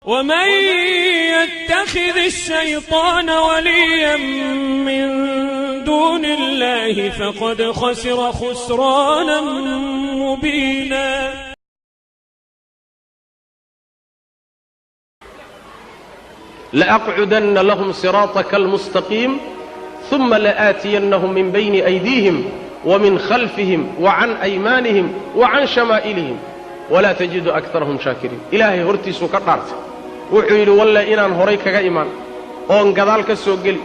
ومن يتخذ الشيطان وليا من دون الله فقد خسر خسرانا مبينا. لأقعدن لهم صراطك المستقيم ثم لآتينهم من بين أيديهم ومن خلفهم وعن أيمانهم وعن شمائلهم ولا تجد أكثرهم شاكرين. إلهي هرتيسو كدارت wuxuu yidhi walle inaan horay kaga imaan oon gadaal ka soo geli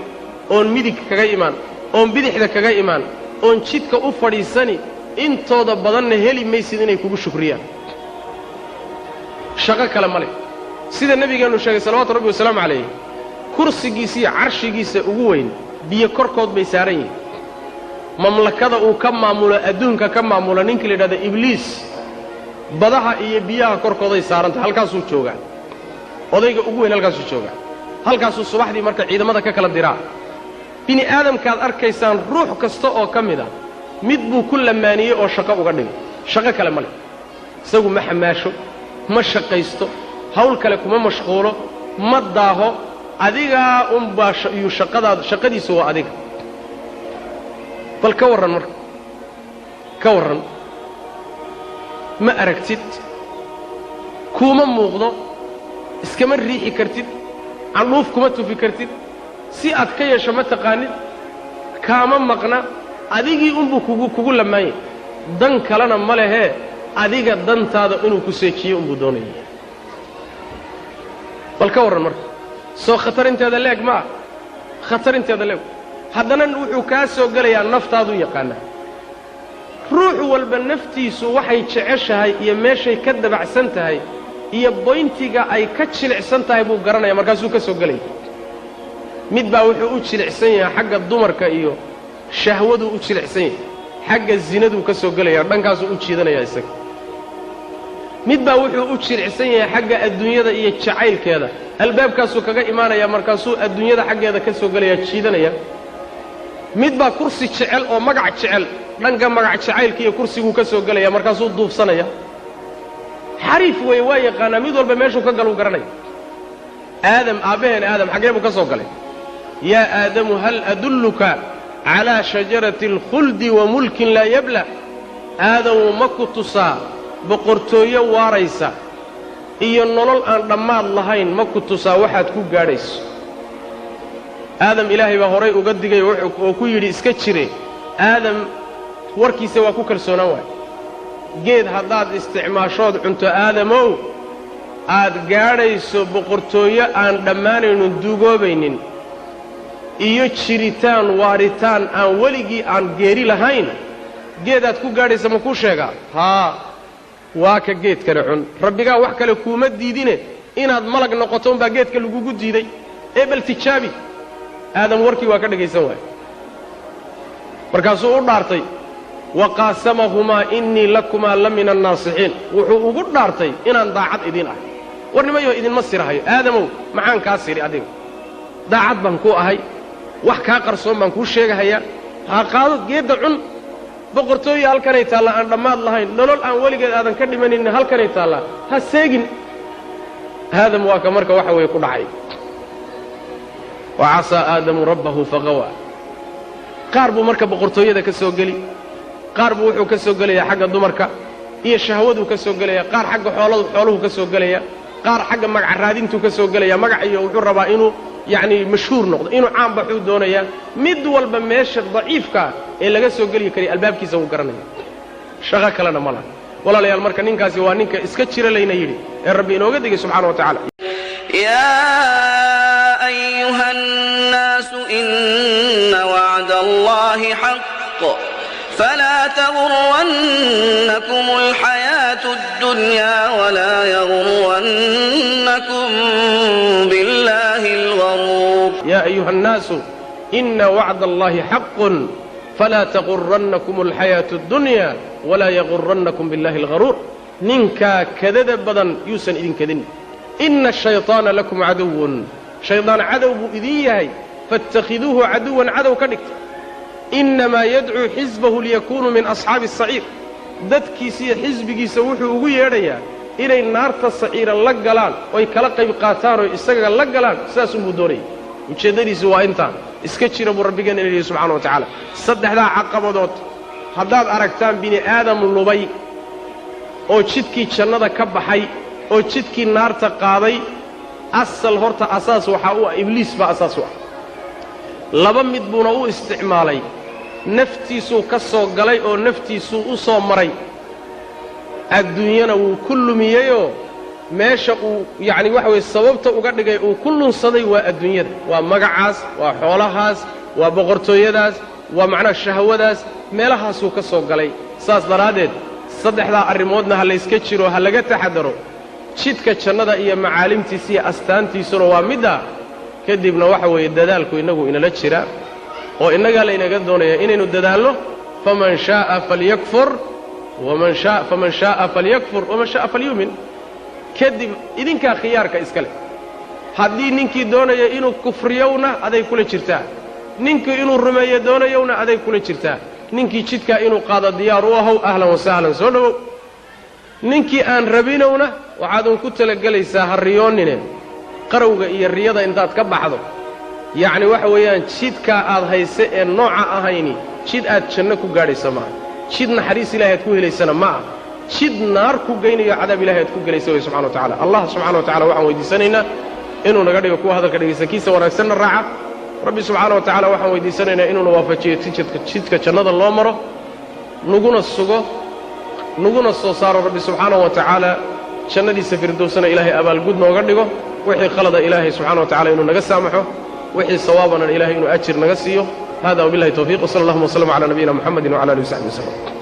oon midig kaga imaan oon bidixda kaga imaan oon jidka u fadhiisani intooda badanna heli maysid inay kugu shukriyaan. Shaqo kale ma leh. Sida nabigeennu sheegay salawaatu rabbi wasalaamu calayh, kursigiisa iyo carshigiisa ugu weyn biyo korkood bay saaran yihiin. Mamlakada uu ka maamulo adduunka ka maamulo ninka la yidhahdo Ibliis badaha iyo biyaha korkooday saarantahay, halkaasuu joogaa. Odayga ugu weyn halkaasuu joogaa, halkaasuu subaxdii marka ciidamada ka kala diraa. Bini aadamkaad arkaysaan ruux kasta oo ka mid ah mid buu ku lamaaniyey oo shaqo uga dhigay. Shaqo kale ma leh, isagu ma xamaasho, ma shaqaysto, hawl kale kuma mashquulo, ma daaho, adigaa unbaa iyuu shaqadaada shaqadiisu waa adiga. Bal ka warran marka, ka warran, ma aragtid, kuuma muuqdo, iskama riixi kartid, candhuuf kuma tufi kartid, si aad ka yeesho ma taqaanid, kaama maqna, adigii unbuu kugu lamaanyay. Dan kalena ma lehee, adiga dantaada inuu ku seejiyo unbuu doonaya. Bal ka warran marka, soo khatar inteeda leeg ma ah, khatar inteeda leeg. Haddana wuxuu kaa soo gelayaa naftaaduu yaqaanaa. Ruux walba naftiisu waxay jeceshahay iyo meeshay ka dabacsan tahay iyo boyntiga ay ka jilicsan tahay buu garanaya, markaasuu ka soo gelaya. Mid baa wuxuu u jilicsan yahay xagga dumarka iyo shahwaduu u jilicsan yahay, xagga zinaduu ka soo gelaya, dhankaasuu u jiidanaya isaga. Mid baa wuxuu u jilicsan yahay xagga adduunyada iyo jacaylkeeda, albaabkaasuu kaga imaanaya, markaasuu adduunyada xaggeeda ka soo gelaya, jiidanaya. Mid baa kursi jecel oo magac jecel, dhanka magac jacaylka iyo kursiguu ka soo gelaya, markaasuu duufsanaya. Xariif weeye, waa yaqaanaa mid walba meeshuu ka galuu garanaya. Aadam, aabbaheen Aadam xaggee buu ka soo galay? Yaa aadamu hal adulluka calaa shajarati alkhuldi wa mulkin laa yabla. Aadamu ma ku tusaa boqortooyo waaraysa iyo nolol aan dhammaad lahayn, ma ku tusaa waxaad ku gaadhayso? Aadam ilaahay baa horay uga digay oo ku yidhi iska jire. Aadam warkiisa waa ku kalsoonaan waay. Geed haddaad isticmaashood cunto aadamow, aad gaadhayso boqortooyo aan dhammaanaynin, duugoobaynin, iyo jiritaan waaritaan aan weligii aan geeri lahayn, geedaad ku gaadhaysa ma kuu sheegaa? Haa, waa ka geedkana cun. Rabbigaa wax kale kuuma diidine, inaad malag noqoto unbaa geedka lagugu diiday, ee bal tijaabi. Aadam warkii waa ka dhegaysan waay, markaasuu u dhaartay, waqaasamahumaa innii lakumaa la min annaasixiin. Wuxuu ugu dhaartay inaan daacad idiin ahay. War nimayo, idinma sirahayo. Aadamow, maxaan kaa siri adiga? Daacad baan kuu ahay, wax kaa qarsoon baan kuu sheegahayaa. Ha qaado geedda cun, boqortooya halkanay taallaa aan dhammaad lahayn, nolol aan weligeed aadan ka dhimanaynin halkanay taallaa, ha seegin. Aadam waa ka marka waxa weeye ku dhacay, wa casaa aadamu rabbahu faqawaa. Qaar buu marka boqortooyada ka soo geli, qaar buu wuxuu ka soo gelayaa xagga dumarka iyo shahwaduu ka soo gelaya, qaar xagga xooluhu ka soo gelaya, qaar xagga magaca raadintuu ka soo gelaya, magac iyo wuxuu rabaa inuu yacni mashhuur noqdo, inuu caan baxuu doonayaa. Mid walba meesha daciifkaa ee laga soo geli karaya albaabkiisa wuu garanaya, shaqo kalena ma laha. Walaalayaal, marka ninkaasi waa ninka iska jira layna yidhi ee Rabbi inooga digay subxana wa tacala. يا أيها الناس إن وعد الله حق فلا تغرنكم الحياة الدنيا ولا يغرنكم بالله الغرور. يا أيها الناس إن وعد الله حق فلا تغرنكم الحياة الدنيا ولا يغرنكم بالله الغرور. Ninkaa kadada badan yuusan idin kadin. إن الشayطaana lakum caduwun, shaydaan cadow buu idin yahay, faاtakhiduuhu caduwan, cadow ka dhigta. Innamaa yadcuu xisbahu liyakunuu min asxaabi الsaciir. Dadkiisa iyo xisbigiisa wuxuu ugu yeedhayaa Inay naarta saciira la galaan oy kala qayb qaataan oo isaga la galaan, sidaas unbuu doonayay. Ujeeddadiisu waa intaan iska jira buu rabbigeenna yidhi subxana wa tacaala. Saddexdaa caqabadood haddaad aragtaan bini aadam lubay oo jidkii jannada ka baxay oo jidkii naarta qaaday, asal horta asaas waxaa u ah ibliis baa asaas u ah. Laba mid buuna u isticmaalay, naftiisuu ka soo galay oo naftiisuu u soo maray, adduunyana wuu ku lumiyeyoo meesha uu yacni waxa weeye sababta uga dhigay uu ku lunsaday waa adduunyada, waa magacaas, waa xoolahaas, waa boqortooyadaas, waa macnaha shahwadaas, meelahaasuu ka soo galay. Saas daraaddeed saddexdaa arrimoodna ha layska jiro, ha laga taxadaro. Jidka jannada iyo macaalimtiisa iyo astaantiisuna waa middaa. Kadibna waxa weeye dadaalku innagu inala jira oo innagaa laynaga doonaya inaynu dadaalno. Faman shaa'a falyakfur waman shaa faman shaa'a falyakfur waman shaa'a falyu'min. Kadib idinkaa khiyaarka iska leh. Haddii ninkii doonaya inuu kufriyowna aday kula jirtaa, ninkii inuu rumeeyo doonayowna aday kula jirtaa, ninkii jidkaa inuu qaado diyaar u ahow, ahlan wasahlan, soo dhowow. Ninkii aan rabinowna waxaad uun ku talagelaysaa ha riyoonnine, qarowga iyo riyada intaad ka baxdo, yacni waxa weeyaan jidkaa aad hayse ee nooca ahayni jid aad janno ku gaadhaysa maaha, jid naxariis ilahay aad ku helaysana ma ah, jid naar ku geynayo cadaab ilahay aad ku gelaysa way subxana wa tacala. Allah subxana wa tacala waxaan weydiisanaynaa inuu naga dhigo kuwa hadalka dhegaysta kiisa wanaagsanna raaca. Rabbi subxaana wa tacala waxaan weydiisanaynaa inuuna waafajiyo jidka jannada loo maro, nuguna sugo, nuguna soo saaro. Rabbi subxaanahu wa tacaala jannadiisa firdowsana ilaahay abaalgud nooga dhigo. Wixii khalada ilaahay subxana wa tacala inuu naga saamaxo, wixii sawaabana ilaahay inuu ajir naga siiyo. Hada wabillahi tawfiiq, wsala allahuma waslama cala nabiyina muxamedin wcala alihi wasaxbi waslem.